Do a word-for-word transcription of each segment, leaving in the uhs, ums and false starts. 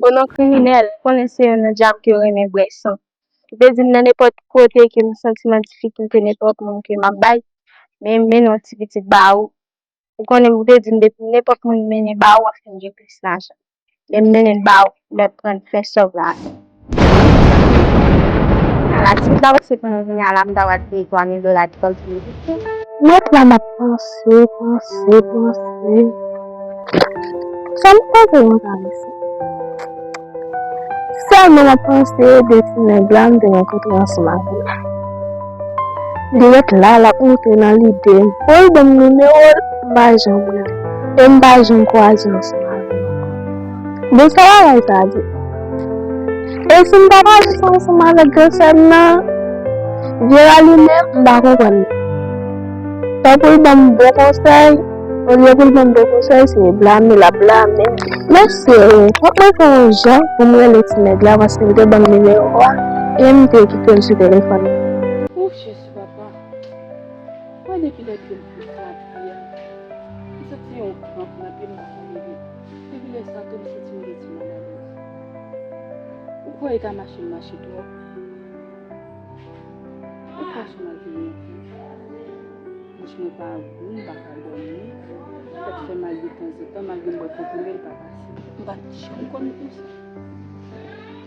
O non kriminèl, konnen se youn nan dyab ki renmen bwè san. Ou te di m nan nenpòt kote ke m santi m an difikilte, nenpòt moun ke m ap bay, men m mennen yon ti pitit ba ou. Ou konnen ou te di m depi nenpòt moun m mennen ba ou, w ap fin gen plis lajan. Men m mennen l ba ou, lè pran fè sòv la. Ala, si m ta panse konnen kounye a la, m ta pral peye twa mil dola depann pou medikal. Mwen la m ap panse, panse, panse. Sa m panse yon bagay isi. Sèlman m ap panse de ti nèg la m te rankontre ansanm avè l. Li ret la, l ap moute nan lide m. Pou l ban m nimewo l, m pa janm rele. E m pa janm kwaze ansanm avè l ankò. Bon, sa bagay sa di? E si m ta pale sa ansanm avèk gran sè m nan, vye la li menm, m pa konprann li. Tankou l ban m bon konsèy, olye pou l ban m bon konsèy, se blame l ap blame m. Mesye, fòk mwen fè yon jan pou m rele ti nèg la, paske l te ban m nimewo a, e m te kite l sou telefòn nan. Ouf, Jezi, papa. Mwen depi lè pye m fin frape a, m santi yon kranp nan pye m pa ka leve. Depi lè sa tou m santi m gen ti maladrès. Ou kwè e ka mache m mache twòp? Ou kwè se malgre mwen fè? Bouch mwen pa gou, m pa ka dòmi. Tèt fè mal detanzantan, malgre m bwè konprime, l pa pase. M pa t janm konn konsa.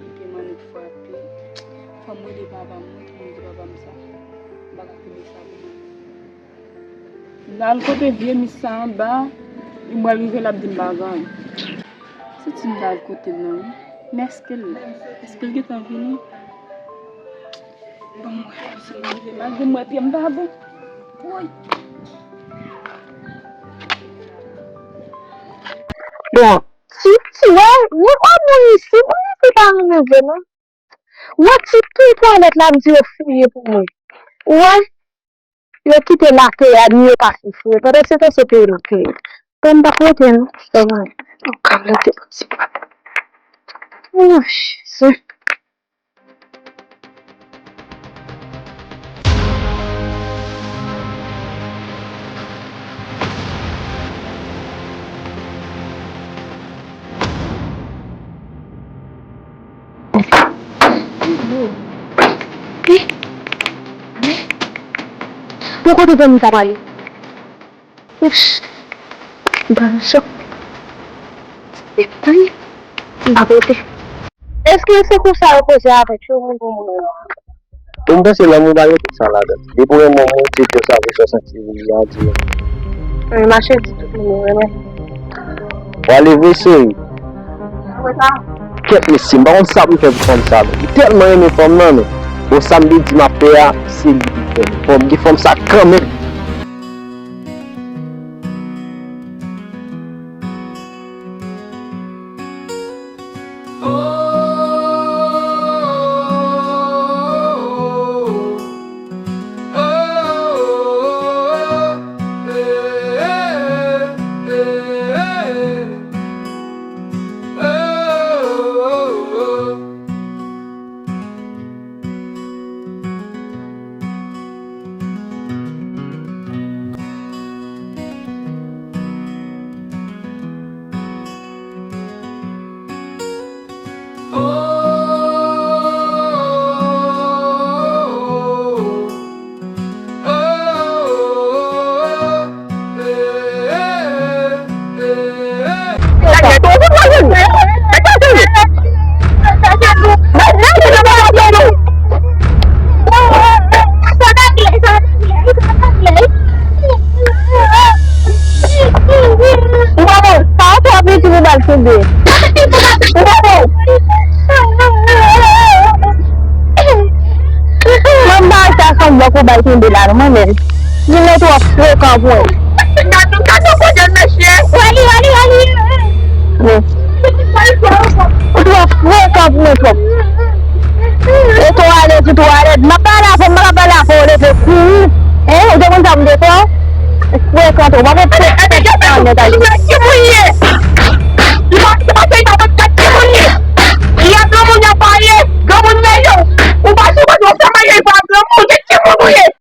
M gen mannik frape. Fò m rele papa m, wi, fò m di papa m sa. M pa ka kenbe sa pou mwen. L al kote vye mis sa anba, li pral rive l ap di m bagay. Se ti m t al kote l non wi. Men èske l la? Èske l gentan vini? Ban m wè si l rive. Malgre m wè pye m pa bon. Woy! Bon, ti, ti, wè, wè, wè, moun isi, moun isi pa renmen vre non. Wè ti tou twalèt la, m di yo fouye pou mwen. Wè, yo kite lakay a, ni yo pa fè fouye. Pandan se tan se te yo k fouye. Bon, m pa pote non. Sèlman, m ka mete yon ti pa. Oh, Jezi. Bon kote zanmi sa pale? Ouch! M pran chòk. Epi, m pa pote. Èske se konsa yo koze avèk yo, moun pou moun yo? Bon, m panse lanmou pa gen tout sa ladan. Depi w renmen yon moun, se pye w sa vle sòsanti li an di. Wi, mache di tout moun ou renmen. W ale vre cheri. Kèt mesye, m pa konn sa pou m fè pou fanm sa non. M tèlman renmen fanm nan men. Bon, sa m te di m ap fè a, se li ki fè l. Fò m gen fanm sa kanmenm. Ou pa bon, pa twò piti pou bal fouge. Ou pa bon. Mwen ba sa sanblan pou bal kenbe la non, mwen menm. Li twò frekan pou mwen. Gade, gade kote l mesye. Wali, wali, wali. Bon. Ou twò frekan pou mwen twòp. E twalèt, ou twalèt. M ap pale avè w, m ap pale avè w, leve kouri. Hein, ou te konn sa m te fè w? Frekan twòp. W ap fè tèt nan nèg a.